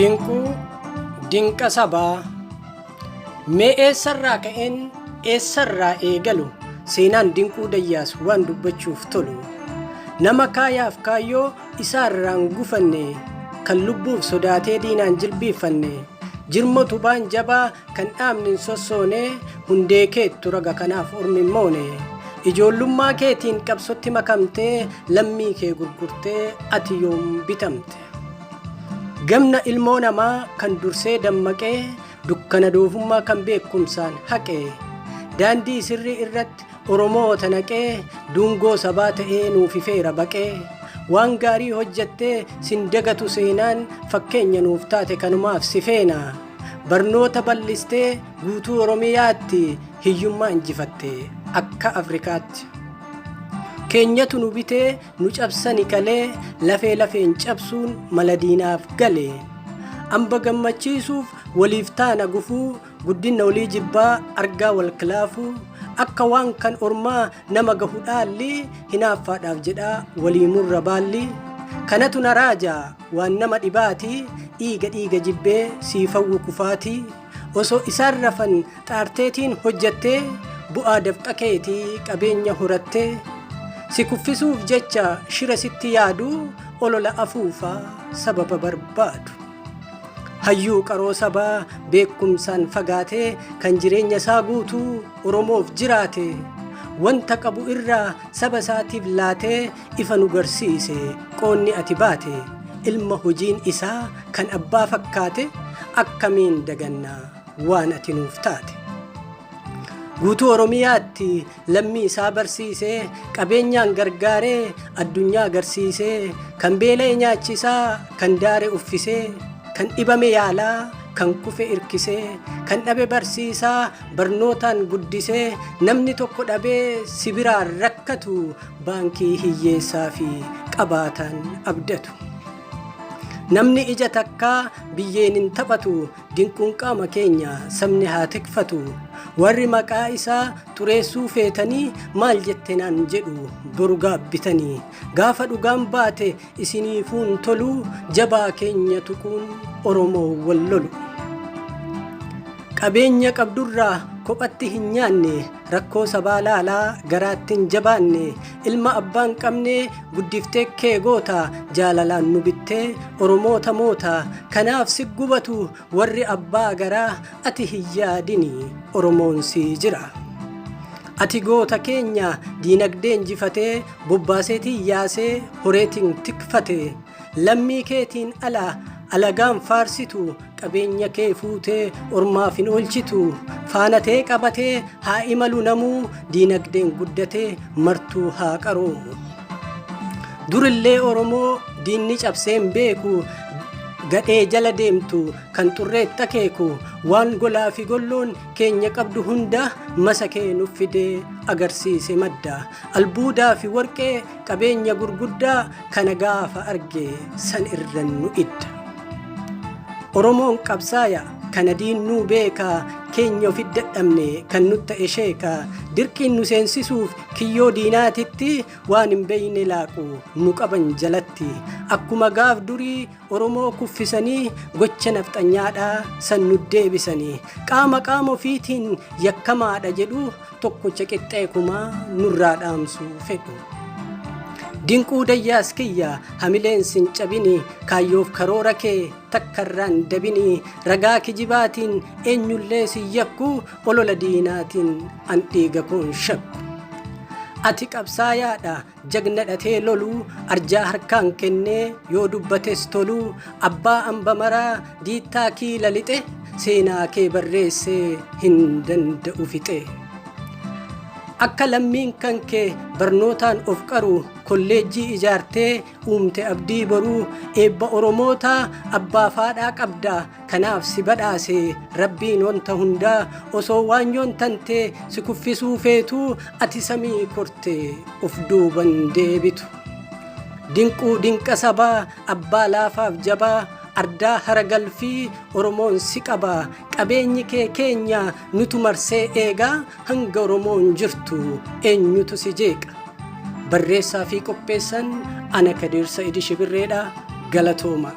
Dinquu dinqa sabaa. Mee eessarraa ka'een eessarraa eegalu seenaan Dinquu Dayyaas waan dubbachuuf tolu. Nama kaayaaf kaayyoo isaarraan gufanne kan lubbuuf sodaatee diinaan jilbiiffanne jirma tubaan jabaa kan dhaabni hin sossoone hundee keettu raga kanaaf ormi hin moone. Ijoollummaa keetiin qabsotti makamtee lammii kee gurgurtee ati yoom bitamte. Gamna ilmoo namaa kan dursee dammaqee dukkana doofummaa kan beekumsaan haqe daandii sirrii irratti Oromoota naqee dungoo sabaa ta'ee nuuf ifeera baqee waan gaarii hojjattee sin dagatu seenaan fakkeenya nuuf taate kanumaaf si feena barnoota bal'istee guutuu Oromiyaatti hiyyummaa injifatte akka Afrikaatti. Keenyatu nu bitee nu cabsani kalee lafee lafeen cabsuun mala diinaaf gale. Amba gammachiisuuf waliif taana gufuu guddinna walii jibbaa argaa wal kilaafuu akka waan kan ormaa nama gahu dhaalli hinaaffaadhaaf jedhaa walii murra baalli. Kanatu na raaja waan nama dhibaati dhiiga dhiiga jibbee siifawwu kufaati osoo isaan rafan xaarteetiin hojjattee bu'aa dafqa keetii qabeenya horattee si kuffisuuf jecha shira sitti yaadu olola afuufaa sababa barbaadu. Hayyuu qaroo sabaa beekumsaan fagaatee kan jireenya isaa guutuu Oromoof jiraate wanta qabu irraa saba isaatiif laatee ifa nu garsiise qoonni ati baate ilma hojiin isaa kan abbaa fakkaate akkamiin dagannaa waan ati nuuf taate. Guutuu Oromiyaatti lammii isaa barsiisee qabeenyaan gargaaree addunyaa agarsiisee kan beela'e nyaachisaa kan daare uffisee kan dhibame yaalaa kan kufe irkisee kan dhabe barsiisaa barnootaan guddisee namni tokko dhabee si biraan rakkatu baankii hiyyeessaa fi qabaataan abdatu. Namni ija takkaa biyyeen hin taphatu dinquun qaama keenya sabni haa tikfatu. Warri maqaa isaa xureessuu feetanii maal jette naan jedhu boru gaabbitanii. Gaafa dhugaan baate isiniifuun toluu jabaa keenya tuquun Oromoo wal lolu. Qabeenya qabdurraa kophatti hin nyaanne rakkoo sabaa laalaa garaatti hin jabaanne ilma abbaan qabne guddiftee kee goota jaalalaan nu bittee Oromoota moota kanaaf si gubatu warri abbaa garaa ati hin yaadini Oromoon si jira. Ati goota keenya diinagdee injifatee bobbaaseetiin yaasee horeetiin tikfate lammii keetiin ala alagaan faarsitu qabeenya kee fuutee ormaaf hin oolchitu faanatee qabatee haa imalu namuu diinagdeen guddatee martuu haa qaroomu. Durillee Oromoo diinni cabsee hin beeku gadhee jala deemtu kan xurreetti akeeku waan golaa fi golloon keenya qabdu hunda masa kee nuuf fidee agarsiise madda albuudaa fi warqee qabeenya gurguddaa kana gaafa arge san irran nu idda. Oromoon qabsaaya kana diinnuu beeka keenya ofi dadhabne kan nut ta'e sheeka dirqiin nu seensisuuf kiyyoo diinaatitti waan hin beeyne laaqu nu qaban jalatti akkuma gaaf durii Oromoo kuffisanii gocha nafxanyaadhaa san nu deebisanii qaama qaama ofiitiin yakkamaadha jedhu tokkocha qixxee kumaa nurraa dhaamsuu fedhu. Dinquu Dayyaas kiyya hamileen sin cabini kaayyoof karoora kee takkarraan dabini ragaa kijibaatiin eenyullee sin yakku olola diinaatiin an dhiiga koon shakku. Ati qabsaayaadha jagna dhatee lolu arjaa harkaan kennee yoo dubbates tolu abbaa amba maraa diittaa kiila lixe seenaa kee barreessee hin danda'u fixe. Akka lammiin kan kee barnootaan of qaru kolleejjii ijaartee uumte abdii boruu eebba Oromootaa abbaa faadhaa qabda kanaaf si badhaase rabbiin wanta hundaa osoo waanyoon tantee si kuffisuu feetuu ati samii korte of duuban deebitu. Dinquu dinqa sabaa abbaa laafaaf jabaa ardaa hara galfii Oromoon si qaba qabeenyi kee keenya nutu marsee eegaa hanga Oromoon jirtu eenyutu si jeeqa. Barreessaa fi qopheessan ana Kadiir Sa'idi Shibirreedha galatooma.